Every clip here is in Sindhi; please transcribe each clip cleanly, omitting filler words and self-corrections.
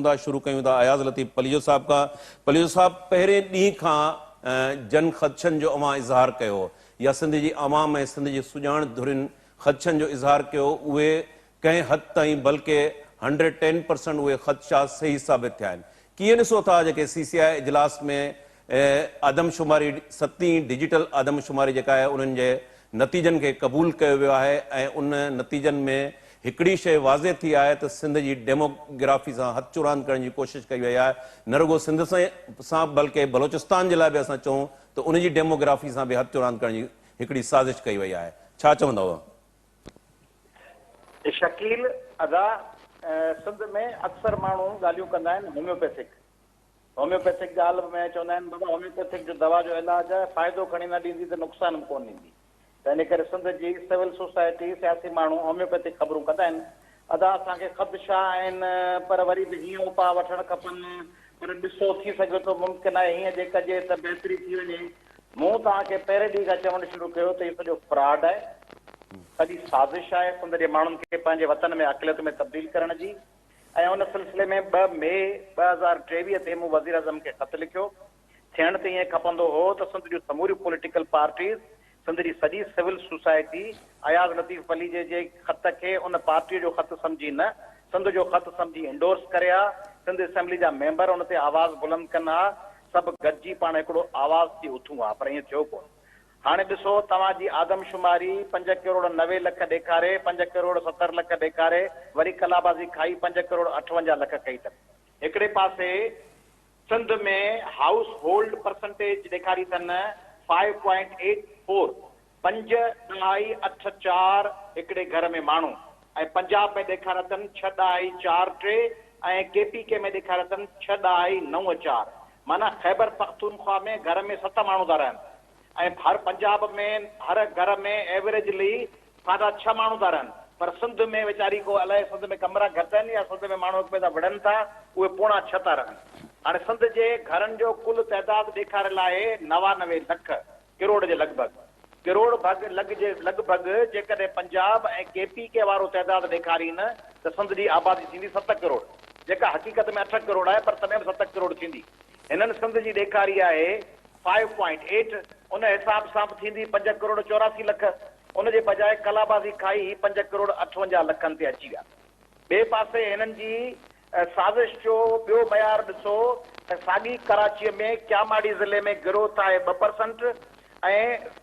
ٿا شروع ڪيون ٿا اياز لطيف پليجو صاحب کان. پليجو صاحب پهرين ڏينهن کان جن خدشن جو اوهان اظهار ڪيو يا سنڌ جي عوام ۽ سنڌ جي سڄاڻ ڌرين خدشن جو اظهار ڪيو اهي ڪنهن حد تائين بلڪه هنڊريڊ ٽين پرسنٽ اهي خدشا صحيح ثابت ٿيا آهن. ڪيئن ڏسو ٿا جيڪي سي سي آء اجلاس ۾ آدمشماري ستين ڊجيٽل آدمشماري جيڪا آهي انهن جي نتيجن کي قبول ڪيو ويو آهي ۽ ان نتيجن ۾ هڪڙي شيء واضح ٿي آهي ته سنڌ جي ڊيموگرافي سان هٿ چراند ڪرڻ جي ڪوشش ڪئي وئي آهي نه رڳو سنڌ سان بلڪه بلوچستان جي لاء به اسان چئون ته ان جي ڊيموگرافي سان به هٿ چراند ڪرڻ جي هڪڙي سازش ڪئي وئي آهي ڇا چوندؤ؟ شڪيل ادا سنڌ ۾ اڪثر ماڻهو ڳالهيون ڪندا آهن هوميوپيٿڪ هوميوپيٿڪ ڳالهه ۾ چوندا آهن بابا هوميوپيٿڪ جو دوا جو علاج آهي فائدو کڻي نه ڏيندي ته نقصان به ڪونه ڏيندي ته ان ڪري سنڌ جي سول سوسائٽي سياسي ماڻهو هوميوپيٿڪ خبرون ڪندا آهن ادا اسان کي خدشا آهن پر وري به هيئن اپاء وٺڻ کپن پر ڏسو ٿي سگهي ٿو ممڪن آهي هيئن جي ڪجي ته بهتري ٿي وڃي مون توهان کي پهرين ڏينهن کان چوڻ شروع ڪيو ته هي سڄو فراڊ آهي سڄي سازش آهي سنڌ جي ماڻهن کي پنهنجي وطن ۾ اقليت ۾ تبديل ڪرڻ جي ۽ ان سلسلي ۾ 2 مئي 2023 تي مون وزيراعظم کي خط لکيو. ٿيڻ ته ائين کپندو هو ته سنڌ جون سموريون پوليٽيڪل پارٽيز، سنڌ جي سڄي سول سوسائٽي اياز لطيف پليجي جي خط کي ان پارٽيء جو خط سمجهي نه، سنڌ جو خط سمجهي انڊورس ڪري ها، سنڌ اسيمبلي جا ميمبر ان تي آواز بلند ڪن ها، سڀ گڏجي پاڻ هڪڙو آواز ٿي اٿون ها، پر ائين ٿيو ڪونه. هاڻي ڏسو توهان جي آدمشماري پنج ڪروڙ 90 لک ڏيکاري، پنج ڪروڙ 70 لک ڏيکاري، وري قلابازي کائي پنج ڪروڙ 58 لک ڪئي اٿن. هڪڙي پاسي سنڌ ۾ هائوس هولڊ پرسنٽيج ڏيکاري اٿن فائيو پوائنٽ ايٽ فور، پنج ڏهائي اٺ چار هڪڙي گهر ۾ ماڻهو، ۽ پنجاب ۾ ڏيکاريا اٿن ڇهه ڏهائي چار ٽي ۽ ڪي پي ڪي ۾ ڏيکاريا اٿن ڇهه ڏهائي نو چار معنيٰ خيبر پختونخوا ۾ گهر ۾ ست ماڻهو ٿا رهن ۽ هر پنجاب ۾ هر گهر ۾ ايوريجلي ساڍا ڇهه ماڻهو ٿا رهن پر سنڌ ۾ ويچاري ڪو الائي سنڌ ۾ ڪمرا گهٽ آهن يا سنڌ ۾ ماڻهو هڪ ٻئي سان وڙهن ٿا اهي پوڻا ڇهه ٿا رهن. هاڻي سنڌ جي گهرن جو ڪل تعداد ڏيکاريل آهي 99 لک ڪروڙ جي لڳ ڀڳ ڪروڙ ڀڳ لڳ جي لڳ ڀڳ جيڪڏهن پنجاب ۽ ڪي پي ڪي وارو تعداد ڏيکارين ته سنڌ جي آبادي ٿيندي ست ڪروڙ جيڪا حقيقت ۾ اٺ ڪروڙ آهي پر تڏهن به ست ڪروڙ ٿيندي هنن سنڌ جي ڏيکاري آهي فائيو پوائنٽ ايٽ ان حساب سان به ٿيندي پنج ڪروڙ 84 لک ان جي بجاء قلابازي کائي هي پنج ڪروڙ 58 لکن تي اچي ويا. ٻئي پاسي هنن جي سازش جو ٻيو معيار ڏسو ته ساڳي ڪراچيء ۾ ڪياماڙي ضلعي ۾ گروٿ آهي 2% ۽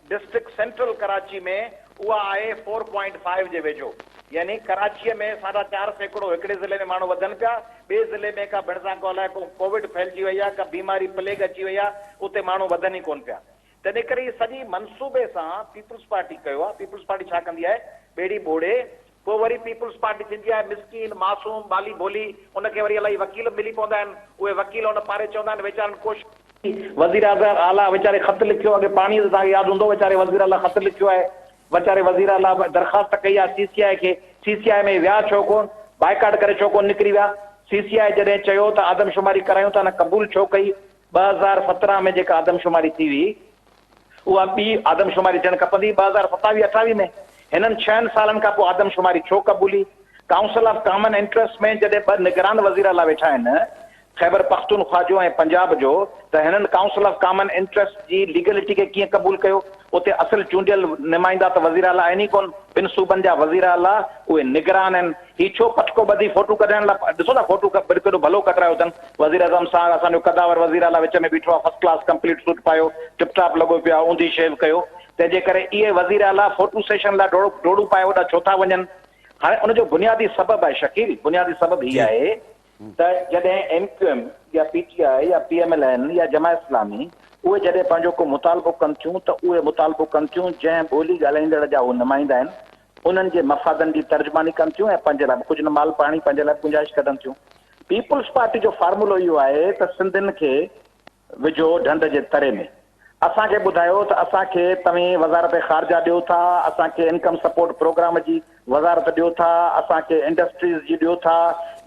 ڊسٽرڪٽ سينٽرل ڪراچي ۾ اها آهي فور پوائنٽ فائيو جي ويجهو يعني ڪراچيء ۾ ساڍا چار سيڪڙو هڪڙي ضلعي ۾ ماڻهو وڌن پيا ٻئي ضلعي ۾ ڪا ڀيڻسان ڪو الائي ڪو ڪووڊ ڦهلجي وئي آهي ڪا بيماري پليگ اچي وئي آهي اتي ماڻهو وڌن ئي ڪونه پيا تنهن ڪري هي سڄي منصوبي سان پيپلز پارٽي ڪيو آهي پيپلز پارٽي ڇا ڪندي آهي ٻيڙي ٻوڙي پوء وري پيپلز پارٽي ٿيندي آهي مسڪين، معصوم، ٻالي ڀولي، ان کي وري الائي وڪيل به ملي پوندا آهن، اهي وڪيل ان پاري چوندا آهن ويچارن ڪوشش ڪئي، وزير اعليٰ ويچاري خط لکيو، اڳي پاڻي ته توهان کي ياد هوندو ويچاري وزير اعليٰ خط لکيو آهي، ويچاري وزير اعليٰ درخواست ڪئي آهي سي سي آء کي، سي سي آء ۾ ويا ڇو ڪون، بائيڪاٽ ڪري ڇو ڪون نڪري ويا، سي سي آء جڏهن چيو ته آدمشماري ڪرايون ٿا نه قبول ڇو ڪئي، 2017 ۾ جيڪا آدمشماري ٿي هئي. اها ٻي آدمشماري ٿيڻ کپندي 2027 28 ۾ هنن ڇهن سالن کان پوء آدمشماري ڇو قبولي؟ ڪائونسل آف ڪامن انٽريسٽ ۾ جڏهن ٻه نگران وزير اعليٰ ويٺا آهن خيبر پختونخوا جو ۽ پنجاب جو ته هنن ڪائونسل آف ڪامن انٽريسٽ جي ليگلٽي کي ڪيئن قبول ڪيو؟ اتي اصل چونڊيل نمائندا ته وزير اعليٰ آهن ئي ڪونه، ٻن صوبن جا وزير اعليٰ اهي نگران آهن. هي ڇو پٽڪو ٻڌي فوٽو ڪڍائڻ لاء ڏسو ٿا فوٽو ڪيڏو ڀلو ڪڍرايو اٿن وزيراعظم سان اسان جو قداور وزير اعليٰ وچ ۾ بيٺو آهي فرسٽ ڪلاس ڪمپليٽ سوٽ پايو ٽپ ٽاپ لڳو پيو آهي اونڌي شيو ڪيو تنهن جي ڪري اهي وزير اعليٰ فوٽو سيشن لاء ڊوڙون پائي اوڏا ڇو ٿا وڃن هاڻي ان جو بنيادي سبب آهي شڪيل بنيادي سبب هي آهي ته جڏهن ايم ڪيو ايم يا پي ٽي آء يا پي ايم ايل اين يا جماعت اسلامي اهي جڏهن پنهنجو ڪو مطالبو ڪن ٿيون ته اهي مطالبو ڪن ٿيون جنهن ٻولي ڳالهائيندڙ جا هو نمائندا آهن انهن جي مفادن جي ترجماني ڪن ٿيون ۽ پنهنجي لاء به ڪجهه نه مال پاڻي پنهنجي لاء به گنجائش ڪڍن ٿيون. پيپلز پارٽي جو فارمولو اهو آهي ته سنڌين کي وجهو ڍنڍ جي تري ۾. اسان کي ٻڌايو ته اسان کي توهين وزارت خارجه ڏيو ٿا، اسان کي انڪم سپورٽ پروگرام جي وزارت ڏيو ٿا، اسان کي انڊسٽريز جي ڏيو ٿا،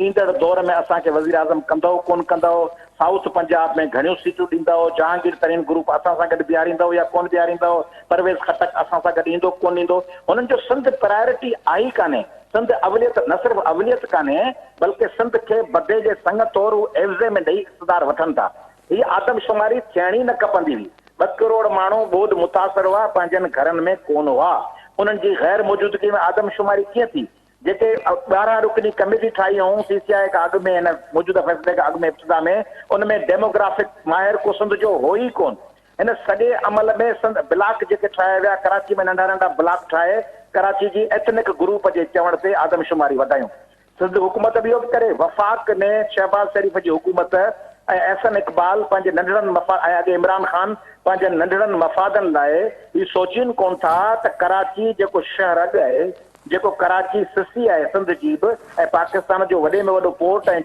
ايندڙ دور ۾ اسان کي وزيراعظم ڪندؤ ڪونه ڪندؤ، سائوٿ پنجاب ۾ گهڻيون سيٽون ڏيندؤ، جهانگير ترين گروپ اسان سان گڏ بيهاريندؤ يا ڪونه بيهاريندؤ، پرويز خٽڪ اسان سان گڏ ايندو ڪونه ايندو، هنن جو سنڌ پرائرٽي آهي ئي ڪانهي. سنڌ اوليت نه صرف اوليت ڪانهي بلڪه سنڌ کي بدي جي سڱ طور هو عيوضي ۾ ڏئي اقتدار وٺن ٿا. هيء آدمشماري ٿيڻ ئي نه کپندي هئي. ٻه ڪروڙ ماڻهو ٻوڏ متاثر هئا، پنهنجن گهرن ۾ ڪونه هئا. انهن جي غير موجودگي ۾ آدمشماري ڪيئن ٿي؟ جيڪي 12 رڪني ڪميٽي ٺاهي هئائون سي سي آء کان اڳ ۾ هن موجوده فيصلي کان اڳ ۾ ابتدا ۾ ان ۾ ڊيموگرافڪ ماهر ڪو سنڌ جو هو ئي ڪونه. هن سڄي عمل ۾ سنڌ بلاڪ جيڪي ٺاهيا ويا، ڪراچي ۾ ننڍا ننڍا بلاڪ ٺاهي ڪراچي جي ايٿنڪ گروپ جي چوڻ تي آدمشماري وڌايون. سنڌ حڪومت به اهو به ڪري. وفاق ۾ شهباز شريف جي حڪومت ۽ احسن اقبال پنهنجي ننڍڙن مفا ۽ اڳي عمران خان پنهنجن ننڍڙن مفادن لاء هي سوچين ڪونه ٿا ته ڪراچي جيڪو شهر اڳ آهي، جيڪو ڪراچي سسي آهي سنڌ جي به ۽ پاڪستان جو وڏي ۾ وڏو پورٽ ۽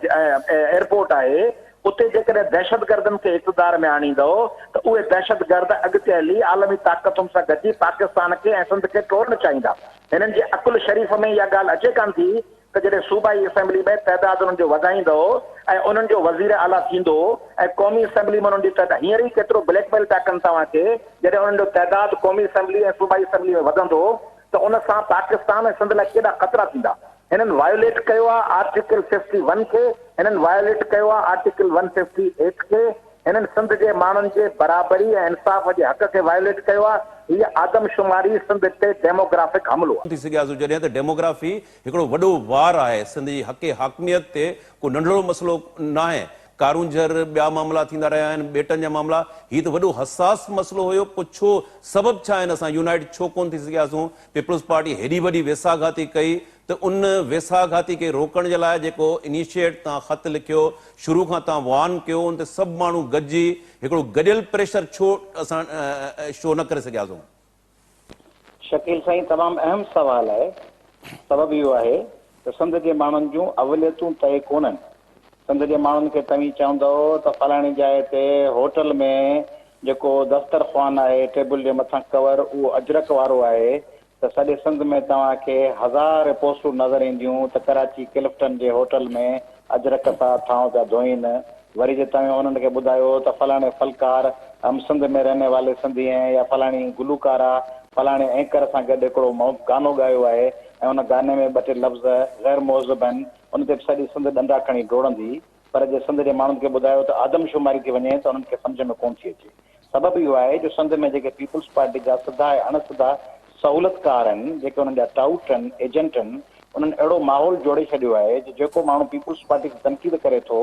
ايئرپورٽ آهي، اتي جيڪڏهن دهشتگردن کي اقتدار ۾ آڻيندؤ ته اهي دهشتگرد اڳتي هلي عالمي طاقتن سان گڏجي پاڪستان کي ۽ سنڌ کي ٽوڙڻ چاهيندا. هنن جي عقل شريف ۾ اها ڳالهه اچي ڪانه ٿي ته جڏهن صوبائي اسيمبلي ۾ تعداد انهن جو وڌائيندؤ ۽ انهن جو وزير اعليٰ ٿيندو ۽ قومي اسيمبلي ۾ انهن جي تعداد هينئر ئي ڪيترو بليڪ ميل پيا ڪن توهان کي جڏهن انهن جو تعداد قومي اسيمبلي ۽ صوبائي اسيمبلي ۾ وڌندو ته ان سان پاڪستان ۽ سنڌ لاء ڪيڏا خطرا ٿيندا. هنن وايوليٽ ڪيو آ آرٽيڪل ففٽي ون کي، هنن وايوليٽ ڪيو آ آرٽيڪل ون ففٽي ايٽ کي، هنن سنڌ جي ماڻهن جي برابري ۽ انصاف جي حق کي وايوليٽ ڪيو آ، هيء آدمشماري سنڌ تي ڊيموگرافڪ حملو آ. ٿي سگهياسون جڏهن ته ڊيموگرافي هڪڙو وڏو وار آهي سنڌ جي حق حاڪميت تي ڪو ننڍڙو مسئلو ناهي ڪارونجهر ٻيا معاملا ٿيندا رهيا آهن ٻيٽن جا معاملا هي ته وڏو حساس مسئلو هيو پوء ڇو سبب ڇا آهن اسان يونائيٽ ڇو ڪونه ٿي سگهياسون پيپلز پارٽي هيڏي وڏي ويساهه گهاتي ڪئي ته ان ويساهه گهاتي کي روڪڻ جي لاء جيڪو انيشيئيٽ تان خط لکيو شروع کان تان وارن ڪيو ان تي سڀ ماڻهو گڏجي هڪڙو گڏيل پريشر ڇو اسان شو نه ڪري سگهياسون؟ شڪيل سائين تمام اهم سوال آهي سبب اهو آهي ته سنڌ جي ماڻهن جون اوليتون طئي ڪونهن سنڌ جي ماڻهن کي توهين چوندؤ ته فلاڻي جاء تي هوٽل ۾ جيڪو دستر خوان آهي ٽيبل جي مٿان ڪور اهو اجرڪ وارو آهي ته سڄي سنڌ ۾ توهان کي هزار پوسٽون نظر اينديون ته ڪراچي ڪلفٽن جي هوٽل ۾ اجرڪ سان ٿانو پيا ڌوئين وري جي توهين انهن کي ٻڌايو ته فلاڻي فلڪار هم سنڌ ۾ رهني والي سنڌي هين يا فلاڻي گلوڪارا فلاڻي اينڪر سان گڏ هڪڙو گانو ڳايو آهي ۽ ان گاني ۾ ٻه ٽي لفظ غير مهذب آهن ان تي به سڄي سنڌ ڏنڊا کڻي ڊوڙندي پر جي سنڌ جي ماڻهن کي ٻڌايو ته آدمشماري ٿي وڃي ته انهن کي سمجهه ۾ ڪونه ٿي اچي. سبب اهو آهي جو سنڌ ۾ جيڪي پيپلز پارٽي جا سڌا ۽ اڻ سڌا سهولتڪار آهن، جيڪي انهن جا ٽائوٽ آهن، ايجنٽ آهن، انهن اهڙو ماحول جوڙي ڇڏيو آهي جو جيڪو ماڻهو پيپلز پارٽي تي تنقيد ڪري ٿو،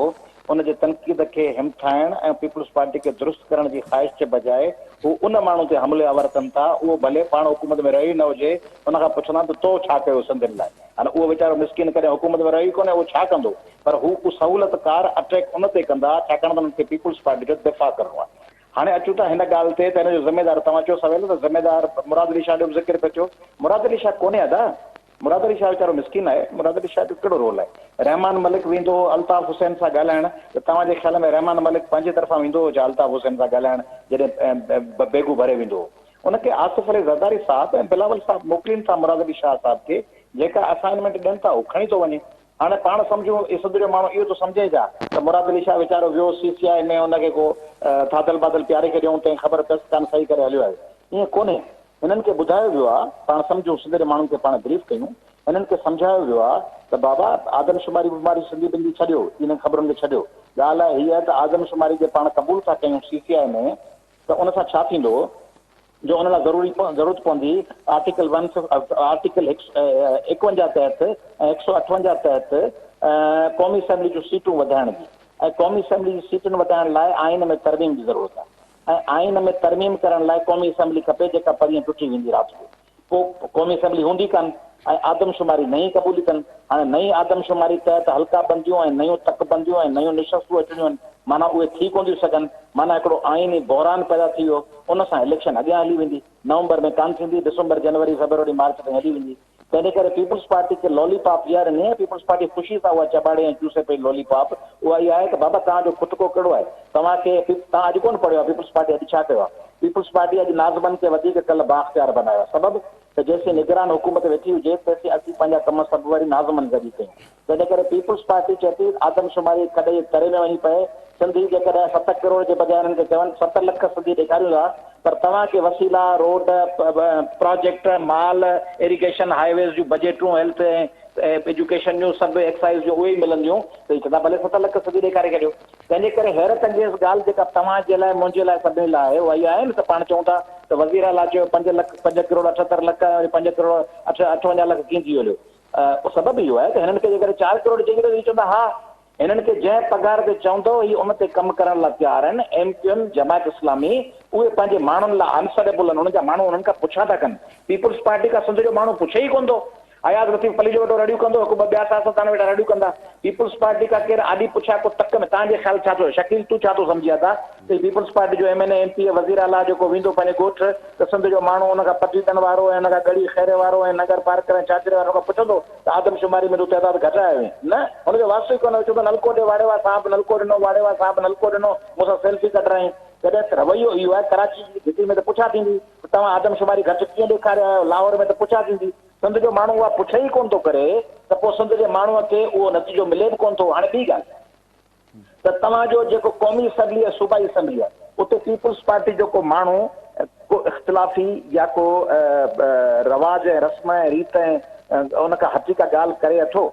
ان جي تنقيد کي همٿائڻ ۽ پيپلز پارٽي کي درست ڪرڻ جي خواهش جي بجاء هو ان ماڻهو تي حملي آور ڪن ٿا، اهو ڀلي پاڻ حڪومت ۾ رهيو ئي نه هجي، ان کان پڇندا ته تو ڇا ڪيو سنڌين لاء؟ هاڻي اهو ويچارو مسڪين ڪڏهن حڪومت ۾ رهيو ئي ڪونهي، اهو ڇا ڪندو؟ پر هو سهولتڪار اٽيڪ ان تي ڪندا ڇاڪاڻ ته انهن کي پيپلز پارٽي جو دفاع ڪرڻو آهي. هاڻي اچون ٿا هن ڳالهه تي ته هن جو ذميدار توهان چيو سويل ته ذميدار مراد علي شاهه جو به ذڪر پيو ٿيو. مراد علي شاهه ڪونهي ادا. مراد علي شاهه ويچارو مسڪين آهي. مراد علي شاهه جو ڪهڙو رول آهي. رحمان ملڪ ويندو هو الطاف حسين سان ڳالهائڻ ته توهان جي خيال ۾ رحمان ملڪ پنهنجي طرفان ويندو هو ڇا الطاف حسين سان ڳالهائڻ جڏهن بيگو ڀري ويندو هو. ان کي آصف علي زرداري صاحب ۽ بلاول صاحب موڪلين ٿا مراد علي شاهه صاحب کي جيڪا اسائنمينٽ ڏين ٿا هو کڻي ٿو وڃي. هاڻي پاڻ سمجهون اهي سنڌ جو ماڻهو اهو ٿو سمجهي ڇا ته مراد علي شاهه ويچارو ويو سي سي آء ۾ ان کي ڪو ٿاڌل باڌل پياري ڇڏيائون تنهن خبر پيس ڪانه سهي ڪري هليو آيو ائين ڪونهي هنن کي ٻڌايو ويو آ پاڻ سمجهون سنڌ جي ماڻهن کي پاڻ بريف ڪيون هنن کي سمجهايو ويو آ ته بابا آدمشماري بماري سنڌي بندي ڇڏيو انهن خبرن کي ڇڏيو ڳالهه آهي هيء ته آدمشماري جي پاڻ قبول ٿا ڪيون سي سي آء ۾ ته ان سان ڇا ٿيندو جو ان لاء ضروري ضرورت پوندي آرٽيڪل ون آرٽيڪل هڪ 51 تحت ۽ 158 تحت قومي اسيمبلي جون سيٽون وڌائڻ جي ۽ قومي اسيمبلي جي سيٽن وڌائڻ لاء آئين ۾ ترميم جي ضرورت آهي ۽ آئين ۾ ترميم ڪرڻ لاء قومي اسيمبلي کپي جيڪا پرينء ٽٽي ويندي رات جو پوء قومي اسيمبلي هوندي ڪانه ۽ آدمشماري نئين قبولي اٿن. هاڻي نئين آدمشماري تحت حلقا بنديون ۽ نيون تڪ بنديون ۽ نيون نشستون اچڻيون آهن، معنيٰ اهي ٿي ڪونه ٿيون سگهن، معنيٰ هڪڙو آئيني بحران پيدا ٿي ويو، ان سان اليڪشن اڳيان هلي ويندي، نومبر ۾ ڪانه ٿيندي، ڊسمبر، جنوري، فيبروري، مارچ تائين هلي ويندي. تنهن ڪري پيپلز پارٽي کي لولي پاپ اها ڏني ۽ پيپلز پارٽي خوشي سان اها چٻاڙي ۽ چوسي پئي لولي پاپ، اها اها آهي ته بابا توهان جو کٽڪو ڪهڙو آهي؟ توهان کي توهان اڄ ڪونه پڙهيو آهي پيپلز پارٽي اڄ ڇا ڪيو آهي؟ پيپلز پارٽي اڄ ناظمن کي وڌيڪ ڪلهه بااختيار بنايو آهي. سبب ته جيسين نگران حڪومت ويٺي هجي تيسين اسين پنهنجا ڪم سڀ وري ناظمن ذريعي ڪيون. تنهن ڪري پيپلز پارٽي چئي ٿي آدمشماري کڏ جي تري ۾ وڃي پئي. سنڌي جيڪڏهن ست ڪروڙ جي بجاء انهن کي چون ست لک سنڌي ڏيکاريون ٿا پر توهان کي وسيلا، روڊ، پراجيڪٽ، مال، ايريگيشن، هاء ويز جون بجيٽون، هيلٿ ۽ ايجوڪيشن جون سڀ ايڪسائيز جون اهي ئي ملنديون ته هي چوندا ڀلي ست لک سنڌي ڏيکاري ڇڏيو. تنهن جي ڪري حيرت انگيز ڳالهه جيڪا توهان جي لاء منهنجي لاء سڀني لاء آهي اها اها آهي نه ته پاڻ چئون ٿا ته وزير اعليٰ چيو پنج لک پنج ڪروڙ 78 لک ۽ وري پنج ڪروڙ اٺ 58 لک ڪيئن ٿي ويو هليو؟ سبب اهو آهي ته هنن کي جيڪڏهن چار ڪروڙ چئجي ته هي چوندا ها هنن کي جنهن پگهار تي چوندؤ هي ان تي ڪم ڪرڻ لاء تيار آهن، M Q M, Jamaat Islami اهي پنهنجي ماڻهن لاء آنسريبل آهن، انهن جا ماڻهو انهن کان پڇا ٿا ڪن، پيپلز پارٽي کان سنڌ جو ماڻهو پڇي ئي ڪونه ٿو، اياز لطيف پليجو ويٺو رڙيون ڪندو، هڪ ٻه ٻيا سياستدان ويٺا رڙيون ڪندا، پيپلز پارٽي کان ڪير آڏي پڇا ڪو تڪ ۾ توهان جي خيال ڇا ٿو شڪيل تون ڇا ٿو سمجهين ادا ته هي پيپلز پارٽي جو M N A M P A وزير اعليٰ جيڪو ويندو پنهنجي ڳوٺ ته سنڌ جو ماڻهو ان کان پٽيتن وارو ۽ ان کان ڳڙهي خيري وارو ۽ ننگر پارڪر ۽ ڇاڇري وارو ان کان پڇندو ته آدمشماري ۾ تون تعداد گهٽايو آهين. نه، هن جو واسطو ئي ڪونه هو. چوندو نلڪو ڏي واڙي واه صاحب نلڪو ڏنو، واڙي واه صاحب نلڪو ڏنو، مون سان سيلفي ڪڍرايائين. جڏهن ته رويو اهو آهي، ڪراچي جي گهٽي ۾ ته پڇا ٿيندي ته توهان آدمشماري گهٽ ڪيئن ڏيکاريا آهيو، لاهور ۾ ته پڇا ٿيندي. سنڌ جو ماڻهو اها پڇ ئي ڪونه ٿو ڪري ته پوء سنڌ جي ماڻهوء کي اهو نتيجو ملي به ڪونه ٿو. هاڻي ٻي ڳالهه. ته توهان جو جيڪو قومي اسيمبلي ۽ صوبائي اسيمبلي آهي اتي پيپلز پارٽي جو ڪو ماڻهو ڪو اختلافي يا ڪو رواج ۽ رسم ۽ ريت ۽ ان کان هٽي ڪا ڳالهه ڪري اٿو؟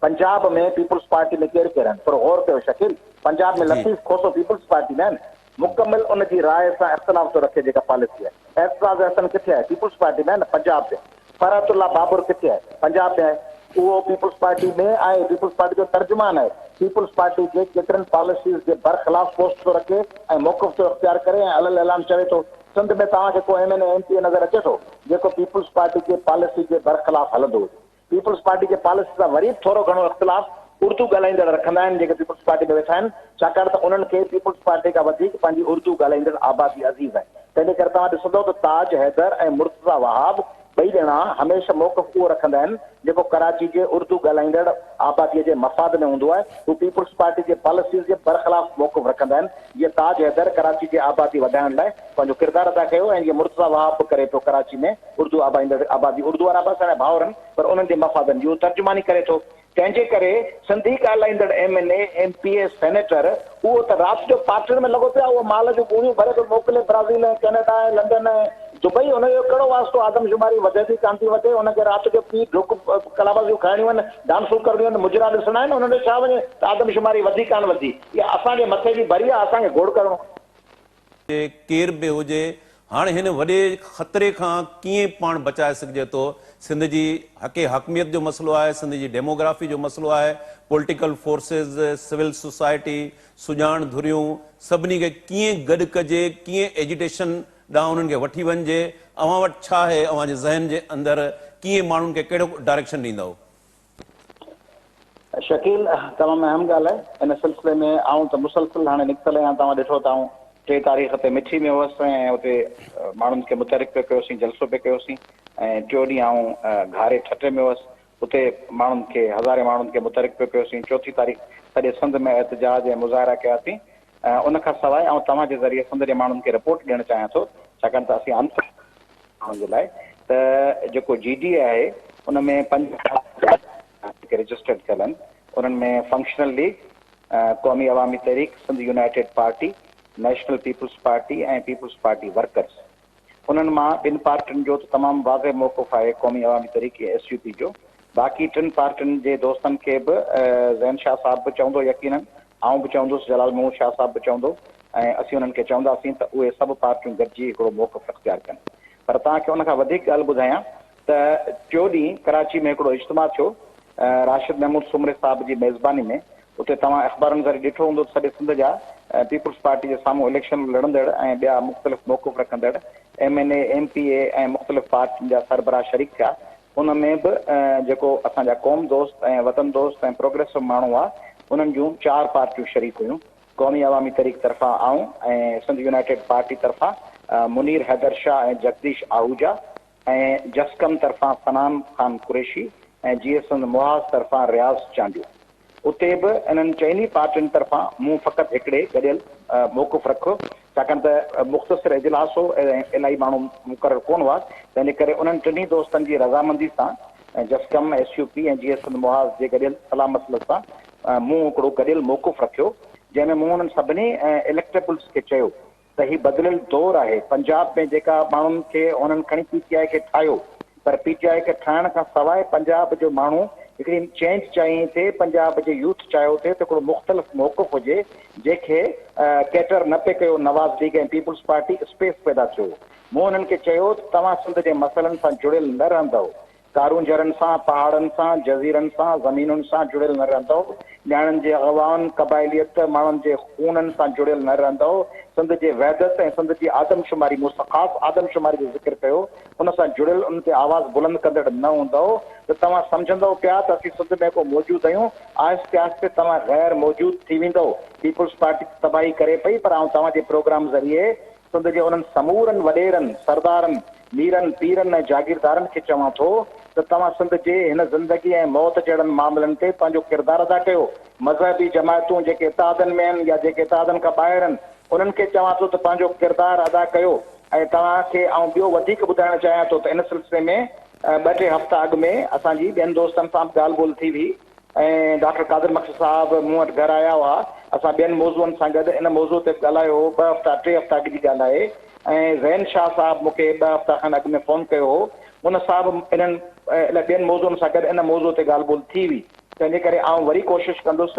پنجاب ۾ پيپلز پارٽي ۾ ڪير ڪير آهن؟ ٿورو غور ڪيو شڪيل، پنجاب ۾ لطيف کوسو پيپلز پارٽي ۾ آهن، مڪمل ان جي راء سان اختلاف ٿو رکي جيڪا پاليسي آهي. اعتزاز احسن ڪٿي آهي؟ پيپلز پارٽي ۾ آهي نه پنجاب ۾. فرحت الله بابر ڪٿي آهي؟ پنجاب ۾ آهي. اهو پيپلز پارٽي ۾ آهي، پيپلز پارٽي جو ترجمان آهي. پيپلز پارٽي جي ڪيترين پاليسيز جي برخلاف پوسٽ ٿو رکي ۽ موقف ٿو اختيار ڪري ۽ علي الاعلان چوي ٿو. سنڌ ۾ توهان کي ڪو M N A M P A نظر اچي ٿو جيڪو پيپلز پارٽي جي پاليسي جي برخلاف هلندو هجي. پيپلز پارٽي جي پاليسي سان وري به ٿورو گهڻو اختلاف اردو ڳالهائيندڙ رکندا آهن جيڪي پيپلز پارٽي ۾ ويٺا آهن ڇاڪاڻ ته انهن کي پيپلز پارٽي کان وڌيڪ پنهنجي اردو ڳالهائيندڙ آبادي عزيز آهي تنهنجي ڪري توهان ڏسندؤ ته تاج حيدر ۽ مرتضيٰ وهاب ٻئي ڄڻا هميشه موقف اهو رکندا آهن جيڪو ڪراچي جي اردو ڳالهائيندڙ آبادي جي مفاد ۾ هوندو آهي هو پيپلز پارٽي جي پاليسيز جي برخلاف موقف رکندا آهن جيئن تاج حيدر ڪراچي جي آبادي وڌائڻ لاء پنهنجو ڪردار ادا ڪيو ۽ جيئن مرتضيٰ وهاب به ڪري پيو ڪراچي ۾ اردو آبائيندڙ آبادي اردو وارا به اسان جا ڀائر آهن پر انهن جي مفادن جي اهو ترجماني ڪري ٿو. تنهن جي ڪري سنڌي ڳالهائيندڙ M N A, M P A, senator اهو ته رات جو پارٽين ۾ لڳو پيو آهي اهو مال جون ڳوڻيون ڀري پيو موڪلي برازيل ۽ ڪينيڊا ۽ لنڊن ۽ دبئي ان جو ڪهڙو واسطو آدمشماري وڌي ٿي ڪانه ٿي وڌي ان کي رات جو پي ڍڪ ڪلابازيون کائڻيون آهن ڊانسون ڪرڻيون آهن مجرا ڏسڻا آهن انهن جو ڇا وڃي ته آدمشماري وڌي ڪانه وڌي اها اسان جي مٿي جي ڀري آهي اسان کي گوڙ ڪرڻو هجي ڪير به هجي هاڻ هن وڏي خطري کان ڪيئن پاڻ بچائي سگهجي ٿو سنڌ جي حق حاڪميت جو مسئلو آهي سنڌ جي ڊيموگرافي جو مسئلو آهي پوليٽيڪل فورسز سول سوسائٽي سڄاڻ ڌريون سڀني کي ڪيئن گڏ ڪجي ڪيئن ايجيٽيشن ڏانهن انهن کي وٺي وڃجي اوهان وٽ ڇا آهي اوهان جي ذهن جي اندر ڪيئن ماڻهن کي ڪهڙو ڊائريڪشن ڏيندؤ. شڪيل، تمام اهم ڳالهه آهي. ان سلسلي ۾ آئون ته مسلسل هاڻي نڪتل آهيان. توهان ڏٺو ته آئون 3 تاريخ تي مٺي ۾ هئس ۽ اتي ماڻهن کي متحرڪ پئي ڪيوسين، جلسو پئي ڪيوسين ۽ ٽيون ڏينهن آئون گهاري ٺٽي ۾ هئس، اتي ماڻهن کي هزارين ماڻهن کي متحرڪ پئي ڪيوسين. چوٿين تاريخ سڄي سنڌ ۾ احتجاج ۽ مظاهرا ڪياسين. ان کان سواء آئون توهان جي ذريعي سنڌ جي ماڻهن کي رپورٽ ڏيڻ چاهيان ٿو، ڇاڪاڻ ته اسين ماڻهن جي لاء ته جيڪو جي ڊي اي آهي ان ۾ پنج جيڪي رجسٽرڊ ٿيل آهن انهن ۾ functional league, Qaumi Awami Tehreek, Sindh united party, national peoples party ۽ peoples party workers. انهن مان ٻن پارٽين جو ته تمام واضح موقف آهي قومي عوامي تحريڪ ۽ ايس يو پي جو. باقي ٽن پارٽين جي دوستن کي به زين شاهه صاحب به چوندو يقينن آئون به چوندس جلال محمود شاهه صاحب به چوندو ۽ اسين انهن کي چونداسين ته اهي سڀ پارٽيون گڏجي هڪڙو موقف اختيار ڪن. پر توهان کي ان کان وڌيڪ ڳالهه ٻڌايان ته ٽيو ڏينهن ڪراچي ۾ هڪڙو اجتماع ٿيو راشد محمود سومري صاحب جي ميزباني ۾ اتي توهان اخبارن ذريعي ڏٺو هوندو ته سڄي سنڌ جا پيپلز پارٽي جي سامهون اليڪشن لڙندڙ ۽ ٻيا مختلف موقف رکندڙ M N A, M P A ۽ مختلف پارٽين جا سربراهه شريڪ ٿيا. ان ۾ به جيڪو اسان جا قوم دوست ۽ وطن دوست ۽ پروگريسو ماڻهو هئا انهن جون چار پارٽيون شريڪ هيون. قومي عوامي تحريڪ طرفان آئون ۽ سنڌ يونائيٽيڊ پارٽي طرفان منير حيدر شاهه ۽ جگديش آهوجا ۽ جسقم طرفان صنعان خان قريشي ۽ جيئي سنڌ محاذ طرفان رياض چانڊيو. اتي به انهن چئني پارٽين طرفان مون فقط هڪڙي گڏيل موقف رکيو، ڇاڪاڻ ته مختصر اجلاس هو ۽ الاهي ماڻهو مقرر ڪونه هئا، تنهن جي ڪري انهن ٽنهي دوستن جي رضامندي سان جسقم، ايس يو پي ۽ جيئي سنڌ محاذ جي گڏيل صلاح مصلحت سان مون هڪڙو گڏيل موقف رکيو. جنهن ۾ مون انهن سڀني اليڪٽيبلز کي چيو ته هي بدليل دور آهي، پنجاب ۾ جيڪا ماڻهن کي انهن کڻي پي ٽي آء کي ٺاهيو پر پي ٽي آء کي ٺاهڻ کان سواء پنجاب جو ماڻهو هڪڙي چينج چاهين ٿي، پنجاب جي يوٿ چاهيو ٿي ته هڪڙو مختلف موقف هجي جنهن کي ڪيٽر نه پئي ڪيو Nawaz league ۽ peoples party space پيدا ٿيو. مون انهن کي چيو ته توهان سنڌ جي مسئلن سان جڙيل نه رهندؤ، ڪارونجهرن سان، پهاڙن سان، جزيرن سان، زمينن سان جڙيل نه رهندؤ، نياڻين جي اغوائن، قبائليت، ماڻهن جي خونن سان جڙيل نه رهندؤ، سنڌ جي وحدت ۽ سنڌ جي آدمشماري، مون خاص آدمشماري جو ذڪر ڪيو، ان سان جڙيل ان تي آواز بلند ڪندڙ نه هوندؤ ته توهان سمجهندؤ پيا ته اسين سنڌ ۾ ڪو موجود آهيون، آهستي آهستي توهان غير موجود ٿي ويندؤ، پيپلز پارٽي ته تباهي ڪري پئي پر آئون توهان جي پروگرام ذريعي سنڌ جي انهن سمورن وڏيرن، سردارن، ميرن، پيرن ۽ جاگيردارن کي چوان ٿو ته توهان سنڌ جي هن زندگي ۽ موت جهڙن معاملن تي پنهنجو ڪردار ادا ڪيو. مذهبي جماعتون جيڪي اتحادن ۾ آهن يا جيڪي اتحادن کان ٻاهر آهن، انهن کي چوان ٿو ته پنهنجو ڪردار ادا ڪيو ۽ توهان کي آئون ٻيو وڌيڪ ٻڌائڻ چاهيان ٿو ته ان سلسلي ۾ ٻه ٽي هفتا اڳ ۾ اسان جي ٻين دوستن سان به ڳالهه ٻولهه ٿي هئي. ۽ ڊاڪٽر قادر بخش صاحب مون وٽ گهر آيا هئا. اسان ٻين موضوعن سان گڏ ان موضوع تي به ڳالهايو هو. ٻه هفتا ٽي هفتا اڳ جي ڳالهه آهي ۽ زين شاهه صاحب مون کي ٻه هفتا کن اڳ ۾ فون ڪيو هو. ان صاحب انهن الائي ٻين موضوعن سان گڏ ان موضوع تي ڳالهه ٻولهه ٿي هئي. تنهن جي ڪري آئون وري ڪوشش ڪندس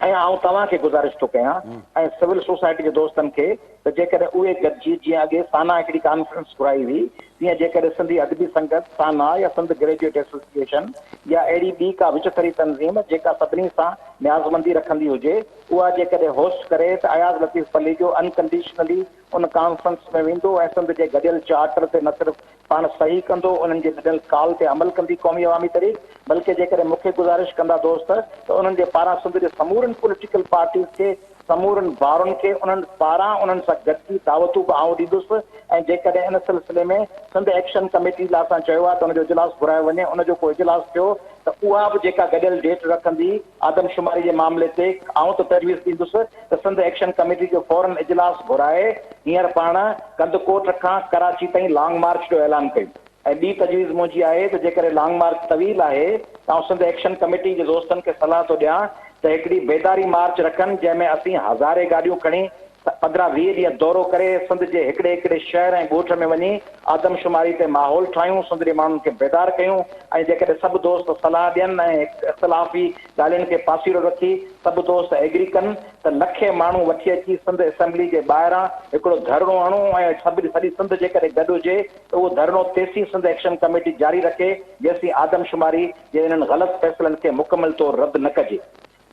۽ آئون توهان کي گذارش ٿو ڪيان ۽ سول سوسائٽي جي دوستن کي ته جيڪڏهن اهي گڏجي جيئن اڳي سانا هڪڙي ڪانفرنس گهرائي هئي تيئن جيڪڏهن سنڌي ادبي سنگت، سانا يا سنڌ گريجوئيٽ ايسوسيئيشن يا اهڙي ٻي ڪا وچٿري تنظيم جيڪا سڀني سان نيازمندي رکندي هجي اها جيڪڏهن هوسٽ ڪري ته اياز لطيف پليجو انڪنڊيشنلي ان ڪانفرنس ۾ ويندو ۽ سنڌ جي گڏيل چارٽر تي نه صرف پاڻ صحيح ڪندو، انهن جي ڏنل ڪال تي عمل ڪندي قومي عوامي تحريڪ، بلڪه جيڪڏهن مون کي گذارش ڪندا دوست ته انهن جي پاران سنڌ جي سمورين پوليٽيڪل پارٽيز کي، سمورن بارن کي انهن پاران انهن سان گڏجي دعوتون به آئون ڏيندس ۽ جيڪڏهن ان سلسلي ۾ سنڌ ايڪشن ڪميٽي لاء اسان چيو آهي ته ان جو اجلاس گهرايو وڃي ان جو ڪو اجلاس ٿيو ته اها به جيڪا گڏيل ڊيٽ رکندي آدمشماري جي معاملي تي آئون ته تجويز ڏيندس ته سنڌ ايڪشن ڪميٽي جو فورن اجلاس گهرائي هينئر پاڻ ڪنڌڪوٽ کان ڪراچي تائين لانگ مارچ جو اعلان ڪيون ۽ ٻي تجويز منهنجي آهي ته جيڪڏهن لانگ مارچ طويل آهي ته آئون سنڌ ايڪشن ڪميٽي جي دوستن کي صلاح ٿو ڏيان ته هڪڙي بيداري مارچ رکن جنهن ۾ اسين هزارين گاڏيون کڻي 15 20 ڏينهن دورو ڪري سنڌ جي هڪڙي هڪڙي شهر ۽ ڳوٺ ۾ وڃي آدمشماري تي ماحول ٺاهيون، سنڌ جي ماڻهن کي بيدار ڪيون ۽ جيڪڏهن سڀ دوست صلاح ڏين ۽ اختلافي ڳالهين کي پاسيرو رکي سڀ دوست ايگري ڪن ته لکين ماڻهو وٺي اچي سنڌ اسيمبلي جي ٻاهران هڪڙو ڌرڻو هڻون ۽ سڀ سڄي سنڌ جيڪڏهن گڏ هجي ته اهو ڌرڻو تيسين سنڌ ايڪشن ڪميٽي جاري رکي جيسين آدمشماري جي انهن غلط فيصلن کي مڪمل طور رد نه ڪجي.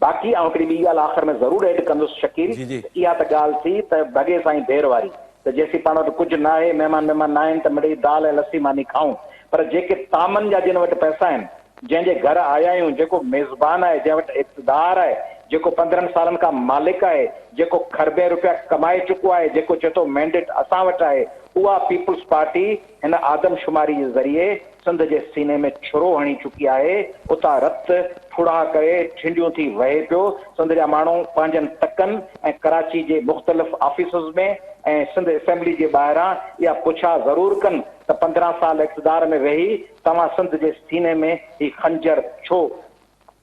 باقي آئون هڪڙي ٻي ڳالهه آخر ۾ ضرور ايڊ ڪندس شڪيل جي جي. ته اها ته ڳالهه ٿي ته ڀڳي سائين ڀير واري ته جيسين پاڻ وٽ ڪجهه ناهي مهمان مهمان ناهن ته مڙئي دال ۽ لسي ماني کائون پر جيڪي طعامن جا جن وٽ پئسا آهن جنهن جي گهر آيا آهيون جيڪو ميزبان آهي جنهن وٽ اقتدار آهي جيڪو 15 سالن کان مالڪ آهي جيڪو کربين روپيا ڪمائي چڪو آهي جيڪو چئي ٿو مينڊيٽ اسان وٽ آهي اها پيپلز پارٽي هن آدمشماري جي ذريعي سنڌ جي سيني ۾ ڇرو هڻي چڪي آهي، اتان رت ڦڙها ڪري ٺنڊيون ٿي وهي پيو، سنڌ جا ماڻهو پنهنجن تڪن ۽ ڪراچي جي مختلف آفيسز ۾ ۽ سنڌ اسيمبلي جي ٻاهران اها پڇا ضرور ڪن ته 15 سال اقتدار ۾ ويهي توهان سنڌ جي سيني ۾ هي خنجر ڇو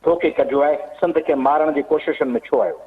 ٺوڪي ڪڍيو آهي، سنڌ کي مارڻ جي ڪوششن ۾ ڇو آهيو؟